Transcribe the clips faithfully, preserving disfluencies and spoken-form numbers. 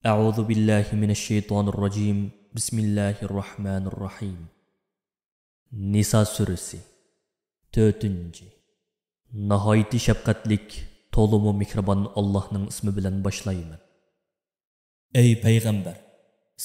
أعوذ بالله من الشيطان الرجيم. بسم الله الرحمن الرحيم. نىسا سۈرىسى. تۆتىنچى. ناھايىتى شەپقەتلىك، تولىمۇ مېھرىبان ئاللاھنىڭ ئىسمى بىلەن باشلايمەن. ئەي پەيغەمبەر!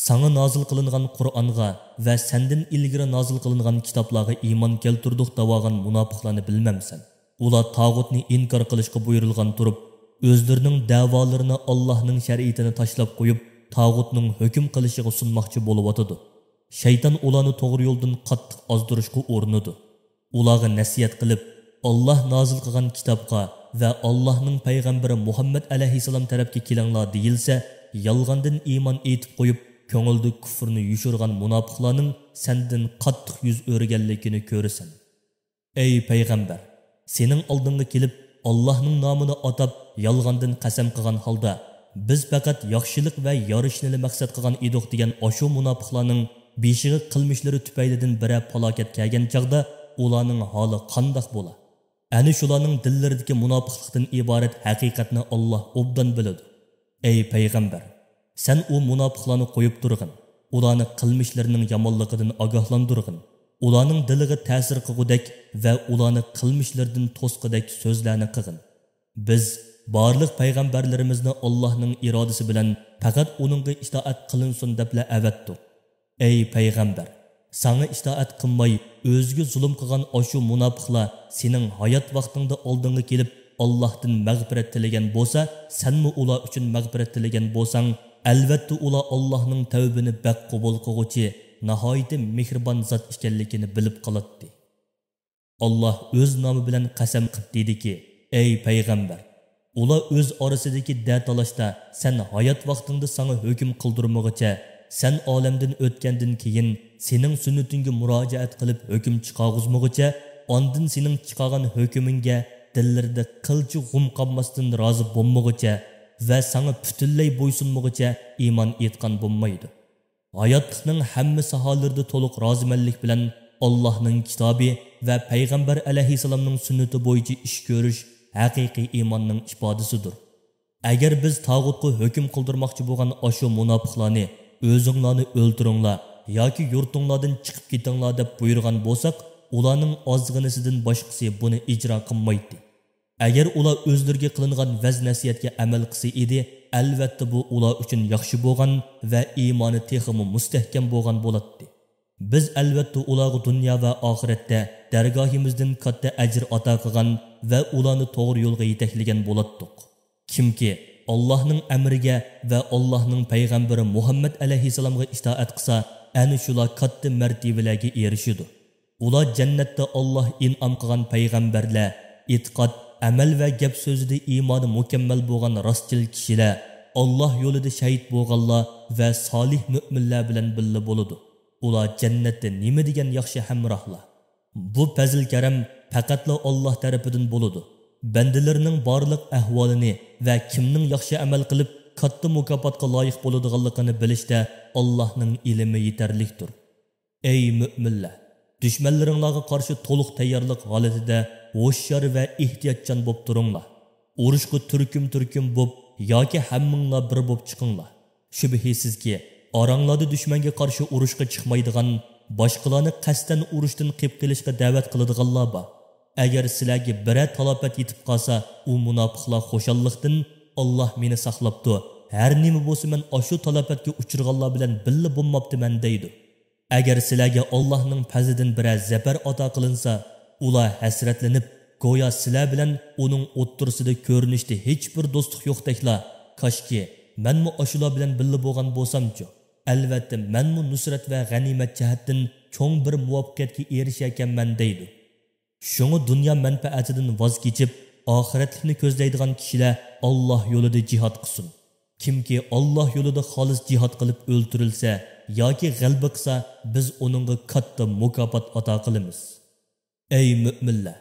ساڭا نازىل قىلىنغان قۇرئانغا ۋە سەندىن ئىلگىرى نازىل قىلىنغان كىتابلارغا ئىمان كەلتۈردۇق دەۋالغان مۇناپىقلارنى بىلمەمسەن؟ ئۇلار تاغۇتنى ئىنكار قىلىشقا بۇيرۇلغان تۇرۇپ، ئۆزلىرىنىڭ دەۋالىرىنى ئاللاھنىڭ شەرىئىتىنى تاشلاپ قويۇپ، تاغۇتنىڭ ھۆكۈم قىلىشىغا سۇنماقچى بولۇۋاتىدۇ. شەيتان ئۇلارنى توغرا يولدىن قاتتىق ئازدۇرۇشقا ئۇرۇنىدۇ. ئۇلارغا نەسىھەت قىلىپ، ئاللاھ نازىل قىلغان كىتابقا ۋە ئاللاھنىڭ پەيغەمبىرى مۇھەممەد ئەلەيھىسسالام تەرەپكە كېلىڭلار دېيىلسە، يالغاندىن ئىمان ئېيتىپ قويۇپ، كۆڭلىدە كۇفرنى يوشۇرغان مۇناپىقلارنىڭ سەندىن قاتتىق يۈز ئۆرۈگەنلىكىنى كۆرىسەن. ئەي پەيغەمبەر! سېنىڭ ئالدىڭغا كېلىپ، ئاللاھنىڭ نامىنى ئاتاپ، يالغاندىن قەسەم قىلغان ھالدا، بىز پەقەت ياخشىلىق ۋە يارىشىنىلا مەقسەت قىلغان ئىدۇق دېگەن ئاشۇ مۇناپىقلارنىڭ بېشىغا قىلمىشلىرى تۈپەيلىدىن بىرەر پالاكەت كەلگەن چاغدا ئۇلارنىڭ ھالى قانداق بولا؟ ئەنە شۇلارنىڭ دىللىرىدىكى مۇناپىقلىقتىن ئىبارەت ھەقىقەتنى ئاللاھ ئوبدان بىلىدۇ. ئەي پەيغەمبەر! سەن ئۇ مۇناپىقلارنى قويۇپ تۇرغىن، ئۇلارنى قىلمىشلىرىنىڭ يامانلىقىدىن ئاگاھلاندۇرغىن، ئۇلارنىڭ دىلىغا تەسىر قىلغۇدەك ۋە ئۇلارنى قىلمىشلىرىدىن توسقۇدەك سۆزلەرنى قىلغىن. بىز بارلىق پەيغەمبەرلىرىمىزنى ئاللاھنىڭ ئىرادىسى بىلەن پەقەت ئۇنىڭغا ئىتائەت قىلىنسۇن دەپلا ئەۋەتتۇق. ئەي پەيغەمبەر! ساڭا ئىتائەت قىلماي، ئۆزىگە زۇلۇم قىلغان ئاشۇ مۇناپىقلار سېنىڭ ھايات ۋاقتىڭدا ئالدىڭغا كېلىپ، ئاللاھتىن مەغپىرەت تىلىگەن بولسا، سەنمۇ ئۇلار ئۈچۈن مەغپىرەت تىلىگەن بولساڭ، ئەلۋەتتە ئۇلار ئاللاھنىڭ تەۋبىنى بەك قوبۇل قىلغۇچى، ناھايىتى مېھرىبان زات ئىكەنلىكىنى بىلىپ قالاتتى. ئاللاھ ئۆز نامى بىلەن قەسەم قىپ دېدىكى، ئەي پەيغەمبەر! ئۇلار ئۆز ئارىسىدىكى دە تالاشتا سەن ھايات ۋاقتىڭدا ساڭا ھۆكۈم قىلدۇرمىغۇچە، سەن ئالەمدىن ئۆتكەندىن كېيىن سېنىڭ سۈننىتىڭگە مۇراجىئەت قىلىپ ھۆكۈم چىقارغۇزمىغۇچە، ئاندىن سېنىڭ چىقارغان ھۆكۈمۈڭگە دىللىرىدا قىلچە غۇم قالماستىن رازى بولمىغۇچە ۋە ساڭا پۈتۈنلەي بويسۇنمىغۇچە ئىمان ئېيتقان بولمايدۇ. ھاياتلىقنىڭ ھەممە ساھەلىرىدە تولۇق رازىمەنلىك بىلەن ئاللاھنىڭ كىتابى ۋە پەيغەمبەر ئەلەيھىسسالامنىڭ سۈننىتى بويىچە ئىش كۆرۈش ھەقىقىي ئىماننىڭ ئىپادىسىدۇر. ئەگەر بىز تاغۇتقا ھۆكۈم قىلدۇرماقچى بولغان ئاشۇ مۇناپىقلارنى، «ئۆزۈڭلارنى ئۆلتۈرۈڭلار ياكى يۇرتۇڭلاردىن چىقىپ كېتىڭلار» دەپ بۇيرۇغان بولساق، ئۇلارنىڭ ئازغىنىسىدىن باشقىسى بۇنى ئىجرا قىلمايتتى. ئەگەر ئۇلار ئۆزلىرىگە قىلىنغان ۋەز-نەسىھەتكە ئەمەل قىلسا ئىدى، ئەلۋەتتە بۇ ئۇلار ئۈچۈن ياخشى بولغان ۋە ئىمانى تېخىمۇ مۇستەھكەم بولغان بولاتتى. بىز ئەلۋەتتە ئۇلارغا دۇنيا ۋە ئاخىرەتتە دەرگاھىمىزدىن كاتتا ئەجىر ئاتا قىلغان ۋە ئۇلارنى توغرا يولغا يېتەكلىگەن بولاتتۇق. كىمكى ئاللاھنىڭ ئەمرىگە ۋە ئاللاھنىڭ پەيغەمبىرى مۇھەممەد ئەلەيھىسسالامغا ئىتائەت قىلسا، ئەنە شۇلار كاتتا مەرتىۋىلەرگە ئېرىشىدۇ. ئۇلار جەننەتتە ئاللاھ ئىنئام قىلغان پەيغەمبەرلەر، ئېتىقاد، ئەمەل ۋە گەپ سۆزىدە ئىمانى مۇكەممەل بولغان راستچىل كىشىلەر، ئاللاھ يولىدا شەھىت بولغانلار ۋە سالىھ مۆمىنلەر بىلەن بىللە بولىدۇ. ئۇلار جەننەتتە نېمە دېگەن ياخشى ھەمراھلار! بۇ پەزىل-كەرەم پەقەتلا ئاللاھ تەرىپىدىن بولىدۇ. بەندىلىرىنىڭ بارلىق ئەھۋالىنى ۋە كىمنىڭ ياخشى ئەمەل قىلىپ، كاتتا مۇكاپاتقا لايىق بولىدىغانلىقىنى بىلىشتە ئاللاھنىڭ ئىلمى يېتەرلىكتۇر. ئەي مۆمىنلەر! دۈشمەنلىرىڭلارغا قارشى تولۇق تەييارلىق ھالىتىدە ھوشيار ۋە ئېھتىياتچان بوپ تۇرۇڭلار. ئۇرۇشقا تۈركۈم-تۈركۈم بوپ ياكى ھەممىڭلار بىر بوپ چىقىڭلار. شۈبھىسىزكى، ئاراڭلاردا دۈشمەنگە قارشى ئۇرۇشقا چىقمايدىغان، باشقىلارنى قەستەن ئۇرۇشتىن قېپقېلىشقا دەۋەت قىلىدىغانلار بار. ئەگەر سىلەرگە بىرەر تالاپەت يېتىپ قالسا، ئۇ مۇناپىقلار خۇشاللىقتىن، «ئاللاھ مېنى ساقلاپتۇ، ھەر نېمە بولسا مەن ئاشۇ تالاپەتكە ئۇچرىغانلار بىلەن بىللە بولماپتىمەن» دەيدۇ. ئەگەر سىلەرگە ئاللاھنىڭ پەزلىدىن بىرەر زەپەر ئاتا قىلىنسا، ئۇلار ھەسرەتلىنىپ، گويا سىلەر بىلەن ئۇنىڭ ئوتتۇرىسىدا كۆرۈنۈشتە ھېچبىر دوستلۇق يوقتەكلا، «كاشكى، مەنمۇ ئاشۇلار بىلەن بىللە بولغان بولسامچۇ؟ ئەلۋەتتە، مەنمۇ نۇسرەت ۋە غەنىيمەت جەھەتتىن چوڭ بىر مۇۋەپپەقىيەتكە ئېرىشەركەنمەن» دەيدۇ. شۇڭا دۇنيا مەنپەئەتىدىن ۋاز كېچىپ، ئاخىرەتلىكنى كۆزلەيدىغان كىشىلەر ئاللاھ يولىدا جىھاد قىلسۇن. كىمكى ئاللاھ يولىدا خالىس جىھاد قىلىپ ئۆلتۈرۈلسە ياكى غەلىبە قىلسا، بىز ئۇنىڭغا كاتتا مۇكاپات ئاتا قىلىمىز. ئەي مۆمىنلەر!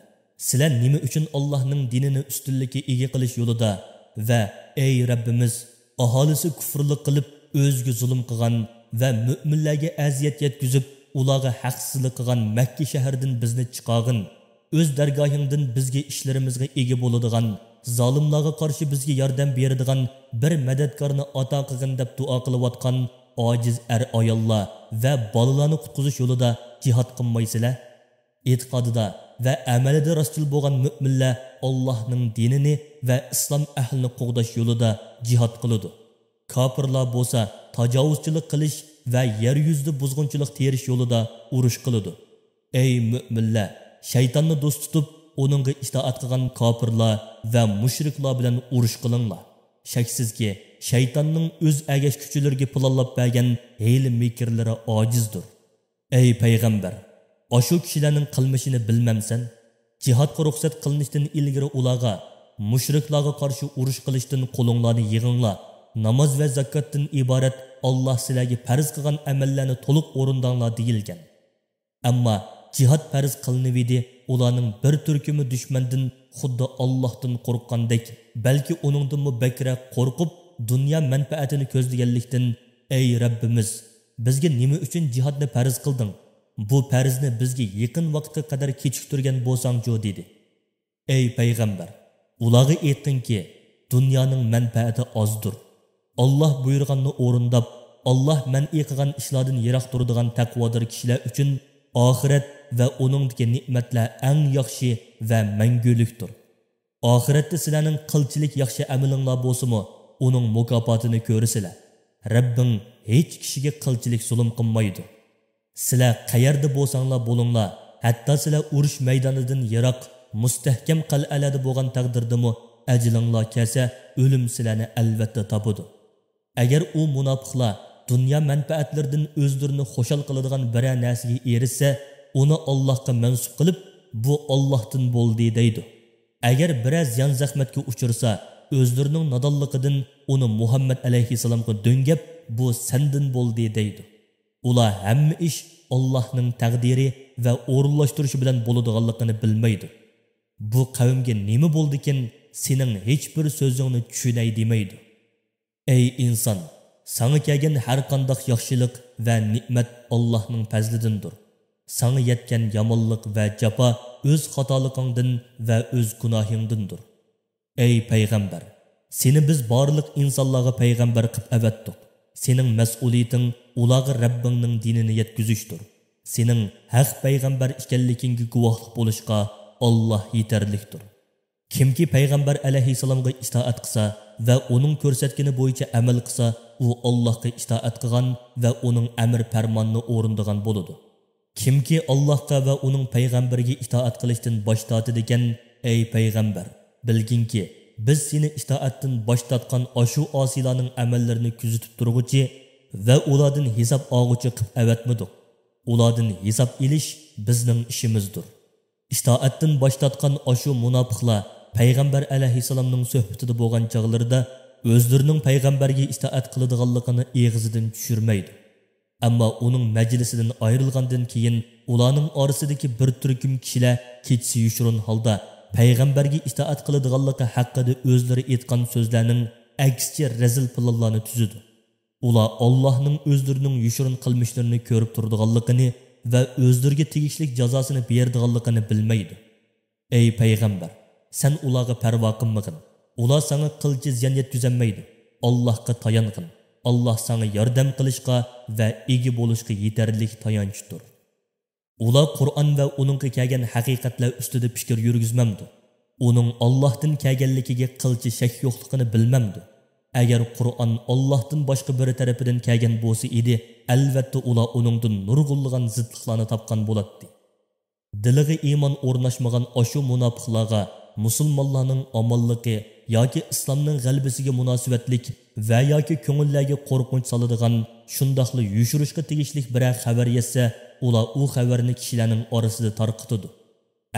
سىلەر نېمە ئۈچۈن ئاللاھنىڭ دىنىنى ئۈستۈنلۈككە ئىگە قىلىش يولىدا ۋە «ئەي رەببىمىز، ئاھالىسى كۇفرلۇق قىلىپ، ئۆزىگە زۇلۇم قىلغان ۋە مۆمىنلەرگە ئەزىيەت يەتكۈزۈپ، ئۇلارغا ھەقسىزلىق قىلغان مەككە شەھىرىدىن بىزنى چىقارغىن، ئۆز دەرگاھىڭدىن بىزگە ئىشلىرىمىزغا ئىگە بولىدىغان زالىملارغا قارشى بىزگە ياردەم بېرىدىغان بىر مەدەتكارنى ئاتا قىلغىن دەپ دۇئا قىلىۋاتقان ئاجىز ئەر-ئاياللار ۋە بالىلارنى قۇتقۇزۇش يولىدا جىھاد قىلمايسىلەر؟ ئېتىقادىدا ۋە ئەمەلىدە راستچىل بولغان مۆمىنلەر ئاللاھنىڭ دىنىنى ۋە ئىسلام ئەھلىنى قوغداش يولىدا جىھاد قىلىدۇ. كاپىرلار بولسا تاجاۋۇزچىلىق قىلىش ۋە يەر يۈزىدە بۇزغۇنچىلىق تېرىش يولىدا ئۇرۇش قىلىدۇ. ئەي مۆمىنلەر، شەيتاننى دوست تۇتۇپ، ئۇنىڭغا ئىتائەت قىلغان كاپىرلار ۋە مۇشرىكلار بىلەن ئۇرۇش قىلىڭلار. شەكسىزكى، شەيتاننىڭ ئۆز ئەگەشكۈچىلىرىگە پىلانلاپ بەرگەن ھىيلە-مىكىرلىرى ئاجىزدۇر. ئەي پەيغەمبەر، ئاشۇ كىشىلەرنىڭ قىلمىشىنى بىلمەمسەن؟ جىھادقا رۇخسەت قىلىنىشتىن ئىلگىرى ئۇلارغا، مۇشرىكلارغا قارشى ئۇرۇش قىلىشتىن قولۇڭلارنى يىغىڭلار، ناماز ۋە زاكاتتىن ئىبارەت ئاللاھ سىلەرگە پەرز قىلغان ئەمەللەرنى تولۇق ئورۇنداڭلار دېيىلگەن. ئەمما جىھاد پەرز قىلىنىۋىدى، ئۇلارنىڭ بىر تۈركۈمى دۈشمەندىن خۇددى ئاللاھتىن قورققاندەك، بەلكى ئۇنىڭدىنمۇ بەكرەك قورقۇپ، دۇنيا مەنپەئەتىنى كۆزلىگەنلىكتىن، ئەي رەببىمىز، بىزگە نېمە ئۈچۈن جىھادنى پەرز قىلدىڭ؟ بۇ پەرزنى بىزگە يېقىن ۋاقىتقا قەدەر كېچىكتۈرگەن بولساڭچۇ؟ دېدى. ئەي پەيغەمبەر، ئۇلارغا ئېيتقىنكى، دۇنيانىڭ مەنپەئەتى ئازدۇر. ئاللاھ بۇيرۇغاننى ئورۇنداپ، ئاللاھ مەنئى قىلغان ئىشلاردىن يىراق تۇرىدىغان تەقۋادار كىشىلەر ئۈچۈن ئاخىرەت ۋە ئۇنىڭدىكى نېمەتلەر ئەڭ ياخشى ۋە مەڭگۈلۈكتۇر. ئاخىرەتتە سىلەرنىڭ قىلچىلىك ياخشى ئەمىلىڭلار بولسىمۇ، ئۇنىڭ مۇكاپاتىنى كۆرىسىلەر. رەببىڭ ھېچ كىشىگە قىلچىلىك زۇلۇم قىلمايدۇ. سىلەر قەيەردە بولساڭلار بولۇڭلار، ھەتتا سىلەر ئۇرۇش مەيدانىدىن يىراق، مۇستەھكەم قەلئەلەردە بولغان تەقدىردىمۇ، ئەجىلىڭلار كەلسە، ئۆلۈم سىلەرنى ئەلۋەتتە تاپىدۇ. ئەگەر ئۇ مۇناپىقلار دۇنيا مەنپەئەتلىرىدىن ئۆزلىرىنى خۇشال قىلىدىغان بىرەر نەرسىگە ئېرىشسە، ئۇنى ئاللاھقا مەنسۇپ قىلىپ، بۇ ئاللاھتىن بولدى دەيدۇ. ئەگەر بىرەر زىيان-زەخمەتكە ئۇچرىسا، ئۆزلىرىنىڭ نادانلىقىدىن ئۇنى مۇھەممەد ئەلەيھىسسالامغا دۆڭگەپ، بۇ سەندىن بولدى دەيدۇ. ئۇلار ھەممە ئىش ئاللاھنىڭ تەقدىرى ۋە ئورۇنلاشتۇرۇشى بىلەن بولىدىغانلىقىنى بىلمەيدۇ. بۇ قەۋمگە نېمە بولدىكىن، سېنىڭ ھېچبىر سۆزۈڭنى چۈشىنەي دېمەيدۇ. ئەي ئىنسان، ساڭا كەلگەن ھەرقانداق ياخشىلىق ۋە نېمەت ئاللاھنىڭ پەزلىدىندۇر. ساڭا يەتكەن يامانلىق ۋە جاپا ئۆز خاتالىقىڭدىن ۋە ئۆز گۇناھىڭدىندۇر. ئەي پەيغەمبەر، سېنى بىز بارلىق ئىنسانلارغا پەيغەمبەر قىپ ئەۋەتتۇق. سېنىڭ مەسئۇلىيىتىڭ ئۇلارغا رەببىڭنىڭ دىنىنى يەتكۈزۈشتۇر. سېنىڭ ھەق پەيغەمبەر ئىكەنلىكىڭگە گۇۋاھلىق بولۇشقا ئاللاھ يېتەرلىكتۇر. كىمكى پەيغەمبەر ئەلەيھىسسالامغا ئىتائەت قىلسا ۋە ئۇنىڭ كۆرسەتكىنى بويىچە ئەمەل قىلسا، ئۇ ئاللاھقا ئىتائەت قىلغان ۋە ئۇنىڭ ئەمر پەرمانىنى ئورۇندىغان بولىدۇ. كىمكى ئاللاھقا ۋە ئۇنىڭ پەيغەمبىرىگە ئىتائەت قىلىشتىن باش تارتىدىكەن، ئەي پەيغەمبەر، بىلگىنكى، بىز سېنى ئىتائەتتىن باش تارتقان ئاشۇ ئاسىيلارنىڭ ئەمەللىرىنى كۆزىتىپ تۇرغۇچى ۋە ئۇلاردىن ھېساب ئالغۇچى قىپ ئەۋەتمىدۇق. ئۇلاردىن ھېساب ئېلىش بىزنىڭ ئىشىمىزدۇر. ئىتائەتتىن باش تارتقان ئاشۇ مۇناپىقلار پەيغەمبەر ئەلەيھىسسالامنىڭ سۆھبىتىدە بولغان چاغلىرىدا ئۆزلىرىنىڭ پەيغەمبەرگە ئىتائەت قىلىدىغانلىقىنى ئېغىزىدىن چۈشۈرمەيدۇ. ئەمما ئۇنىڭ مەجلىسىدىن ئايرىلغاندىن كېيىن، ئۇلارنىڭ ئارىسىدىكى بىر تۈركۈم كىشىلەر كېچىسى يوشۇرۇن ھالدا پەيغەمبەرگە ئىتائەت قىلىدىغانلىقى ھەققىدە ئۆزلىرى ئېيتقان سۆزلەرنىڭ ئەكسىچە رەزىل پىلانلارنى تۈزىدۇ. ئۇلار ئاللاھنىڭ ئۆزلىرىنىڭ يوشۇرۇن قىلمىشلىرىنى كۆرۈپ تۇرىدىغانلىقىنى ۋە ئۆزلىرىگە تېگىشلىك جازاسىنى بېرىدىغانلىقىنى بىلمەيدۇ. ئەي پەيغەمبەر، سەن ئۇلارغا پەرۋا قىلمىغىن. ئۇلار ساڭا قىلچە زىيان يەتكۈزەلمەيدۇ. ئاللاھقا تايانغىن. ئاللاھ ساڭا ياردەم قىلىشقا ۋە ئىگە بولۇشقا يېتەرلىك تايانچتۇر. ئۇلار قۇرئان ۋە ئۇنىڭغا كەلگەن ھەقىقەتلەر ئۈستىدە پىكىر يۈرگۈزمەمدۇ؟ ئۇنىڭ ئاللاھتىن كەلگەنلىكىگە قىلچە شەك يوقلۇقىنى بىلمەمدۇ؟ ئەگەر قۇرئان ئاللاھتىن باشقا بىرى تەرىپىدىن كەلگەن بولسا ئىدى، ئەلۋەتتە ئۇلار ئۇنىڭدىن نۇرغۇنلىغان زىتلىقلارنى تاپقان بولاتتى. دىلىغا ئىمان ئورناشمىغان ئاشۇ مۇناپىقلارغا مۇسۇلمانلارنىڭ ئامانلىقى ياكى ئىسلامنىڭ غەلىبىسىگە مۇناسىۋەتلىك ۋە ياكى كۆڭۈللەرگە قورقۇنچ سالىدىغان، شۇنداقلا يوشۇرۇشقا تېگىشلىك بىرەر خەۋەر يەتسە، ئۇلار ئۇ خەۋەرنى كىشىلەرنىڭ ئارىسىدا تارقىتىدۇ.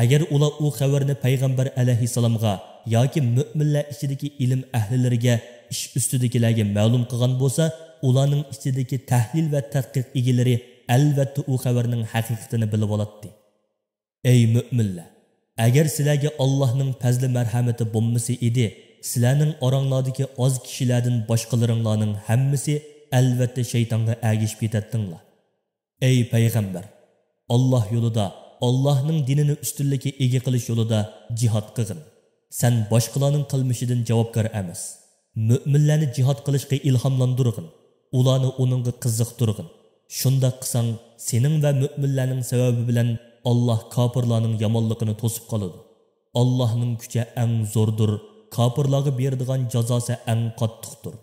ئەگەر ئۇلار ئۇ خەۋەرنى پەيغەمبەر ئەلەيھىسسالامغا ياكى مۆمىنلەر ئىچىدىكى ئىلىم ئەھلىلىرىگە، ئىش ئۈستىدىكىلەرگە مەلۇم قىلغان بولسا، ئۇلارنىڭ ئىچىدىكى تەھلىل ۋە تەتقىق ئىگىلىرى ئەلۋەتتە ئۇ خەۋەرنىڭ ھەقىقىتىنى بىلىۋالاتتى. ئەي مۆمىنلەر! ئەگەر سىلەرگە ئاللاھنىڭ پەزلى-مەرھەمىتى بولمىسا ئىدى، سىلەرنىڭ ئاراڭلاردىكى ئاز كىشىلەردىن باشقىلىرىڭلارنىڭ ھەممىسى ئەلۋەتتە شەيتانغا ئەگىشىپ كېتەتتىڭلار. ئەي پەيغەمبەر! ئاللاھ يولىدا، ئاللاھنىڭ دىنىنى ئۈستۈنلۈككە ئىگە قىلىش يولىدا جىھاد قىلغىن. سەن باشقىلارنىڭ قىلمىشىدىن جاۋابكار ئەمەس. مۆمىنلەرنى جىھاد قىلىشقا ئىلھاملاندۇرغىن، ئۇلارنى ئۇنىڭغا قىزىقتۇرغىن. شۇنداق قىلساڭ، سېنىڭ ۋە مۆمىنلەرنىڭ سەۋەبى بىلەن ئاللاھ كاپىرلارنىڭ يامانلىقىنى توسۇپ قالىدۇ. ئاللاھنىڭ كۈچى ئەڭ زوردۇر، كاپىرلارغا بېرىدىغان جازاسى ئەڭ قاتتىقتۇر.